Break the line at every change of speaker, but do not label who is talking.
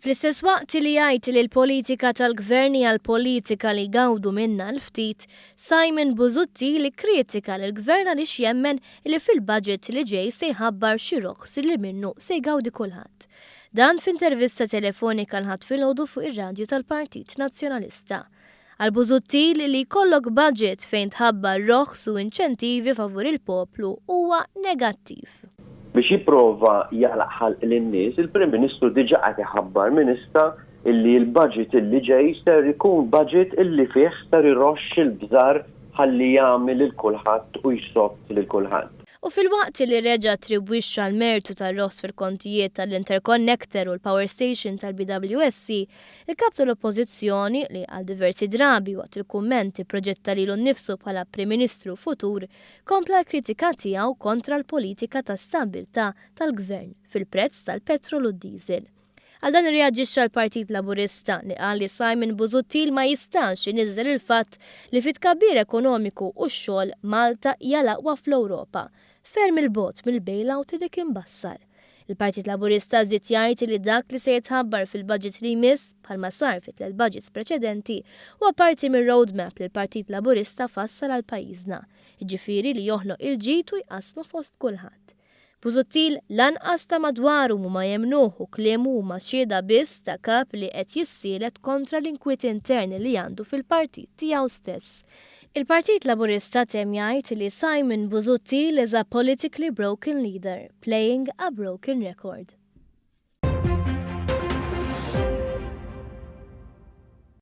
Fl-istess waqt li jgħid li l-politika tal-Gvern hija l-politika li jgawdu minnha l-ftit, Simon Busuttil ikkritika lill-Gvern għaliex jemmen li fil-budget li ġej se jħabbar xi roħs li minnu se jgawdi kulħadd. Dan f'intervista telefonika l-Ħadd filgħodu fuq ir-radju tal-Partit Nazzjonalista. Għal Busuttil li jkollok budget fejn tħabbar roħs u inċentivi favur il-poplu huwa negattiv.
Biex jipprova jagħlaq ħalq lin-nies, il-Prim Ministru diġà qed iħabbar minn issa illi l-budget illi ġej ser ikun budget illi fih ser iroxx il-bżar ħalli jagħmi lil kulħadd u jsodd lil kulħadd.
U filwaqt li reġa' attribwixxa l-mertu tar-roħs fil-kontijiet tal-interconnector u l-power station tal-BWSC, il-Kap tal-Oppożizzjoni, li għal diversi drabi waqt il-kumment ipproġetta lilu nnifsu bħala Prim Ministru futur, kompla l-kritika tiegħu kontra l-politika ta' stabbiltà tal-Gvern fil-prezz tal-petrol u d-diesel. Għal dan irreaġixxa l-Partit Laburista li qal li Simon Busuttil ma jistax iniżżel il-fatt li fit-tkabbir ekonomiku u x-xogħol Malta hija l-aqwa fl-Ewropa, ferm 'il bogħod mill-bailout li kien bassar. Il-Partit Laburista żied jgħid li dak li se jitħabbar fil-budget li jmiss, bħalma sar fit-tliet budgets preċedenti, huwa parti mir-roadmap li l-Partit Laburista fassal għal pajjiżna, jiġifieri li joħloq il-ġid u jqassmu fost kulħadd. Busuttil lanqas ta' madwaru mhuma jemmnuh u kliemu huma xhieda biss ta' kap li qed jissielet kontra l-inkwiet intern li għandu fil-partit tiegħu stess. Il-Partit Laburista temm jgħid li Simon Busuttil is a politically broken leader, playing a broken record.